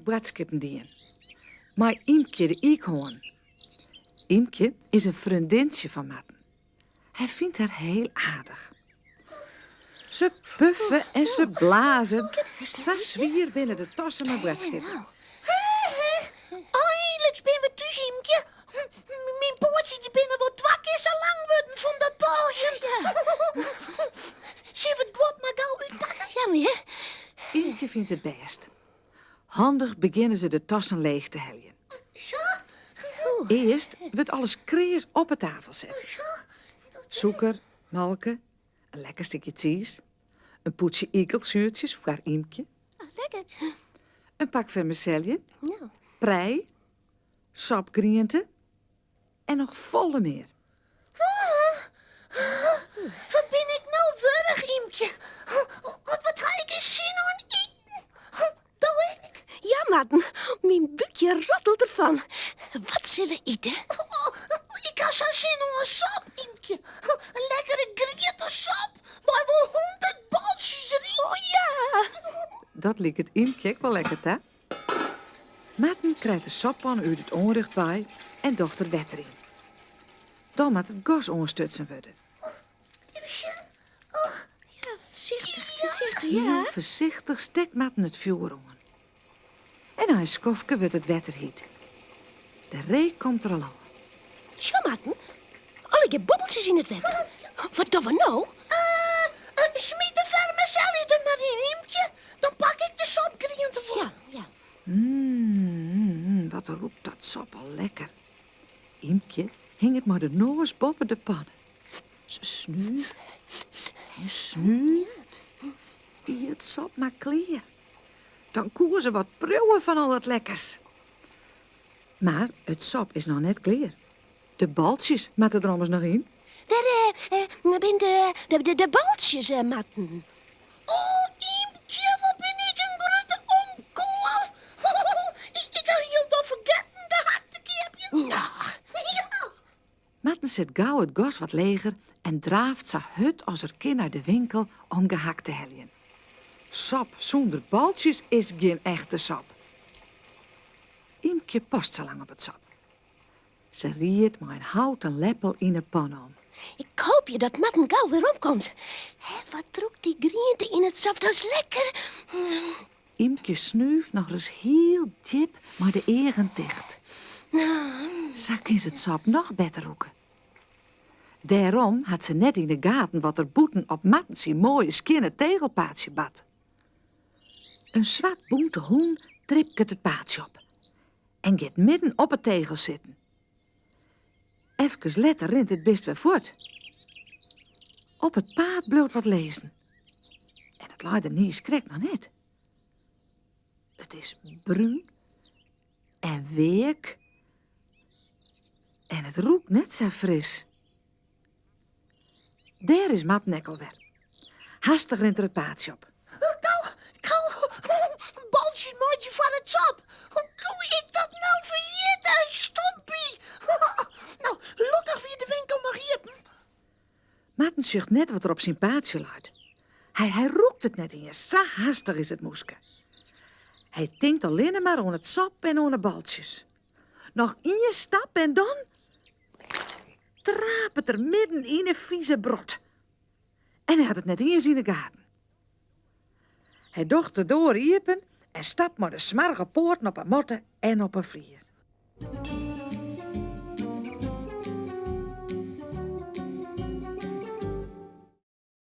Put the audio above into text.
boadskippen dien. Mei Ymkje de iikhoarn. Ymkje is in freondintsje fan Marten. Hy fynt har heel aardich. Se puffe en se blaze, sa swier binne de tassen mei boadskippen. Einliks binne we thús, Ymkje. Myn poatsjes dy binne wol twa kear sa lang wurden fan dat tôgjen. Sille we it guod mar gau útpakke? Ja, mear. Ymkje fynt it bêst. Handich begjinne se de tassen leech te heljen. Earst wurdt alles kreas op 'e tafel set. Sûker, molke, in lekker stikje tsiis, in pûdsje ikelsuertsjes foar Ymkje, in pak fermiselje, prei, sopgriente en noch folle mear. Wat bin ik no wurch, Ymkje. Wat ha ik in sin oan iten. Do ek? Ja, Marten, myn búkje rattelt derfan. Wat sille we ite? Ik ha sa'n sin oan sop, Ymkje. In lekkere grientesop mei wol hûndert baltsjes deryn. O ja! Dat liket Ymkje ek wol lekker ta. Marten krijt de soppanne út it oanrjocht wei en docht der wetter yn. Dan moat it gas oanstutsen wurde. Ja, foarsichtich, foarsichtich, ja. Hiel foarsichtich stekt Marten it fjoer oan. En nei in skoftke wurdt it wetter hyt. De reek komt der al ôf. Sjoch, Marten, allegear bobbeltsjes yn it wetter. Wat dogge we no? Smyt de fermiselje der mar yn, Ymkje. Dan pak ik de sopgriente wol. Ja, ja. Mmm, wat rûkt dat sop al lekker. Ymkje hinget mei de noas boppe de panne. Se snuvet en snuvet. Wie it sop mar klear. Dan koe se wat priuwe fan al dat lekkers. Mar it sop is noch net klear. De baltsjes moatte der ommers noch yn. Wêr binne de baltsjes, Marten? Oh, Ymkje, wat bin ik in grutte omkoal. Ik ha hielendal fergetten gehakt te keapjen. No. Ja. Marten set gau it gas wat leger en draaft sa hurd as er kin nei de winkel om gehakt te heljen. Sop sûnder baltsjes is gjin echte sop. Ymkje past sa lang op it sop. Se riert mei in houten leppel yn 'e panne om. Ik hoopje dat Marten gau weromkomt. Hè, wat rûkt dy griente yn it sop, dat is lekker. Ymkje snúft nochris hiel djip mei de eagen ticht. Sa kin se it sop noch better rûke. Dêrom hat se net yn 'e gaten wat der bûten op Marten syn moaie skjinne tegelpaadsje bart. In swart-bûnte hûn tripket it paadsje op en giet midden op 'e tegel sitten. Efkes letter rint it bist wer fuort. Op it paad bliuwt wat lizzen. En it lei der niiskrekt noch net. It is brún en weak en it rûkt net sa fris. Dêr is Marten ek alwer. Hastich rint er it paadsje op. Gau, gau, baltsjes meitsje foar it sop. Hoe koe ik dat no ferjitte, stompie? No, lokkich wie de winkel noch iepen. Marten sjocht net wat der op syn paadsje leit. Hy hy rûkt it net iens, sa hastich is it mûske. Hy tinkt allinne mar oan it sop en oan 'e baltsjes. Noch ien stap en dan trapet er midden yn 'e fize brot. En hy hat it net iens yn 'e gaten. Hy docht de doar iepen en stapt mei de smoarge poaten op 'e matte en op 'e flier.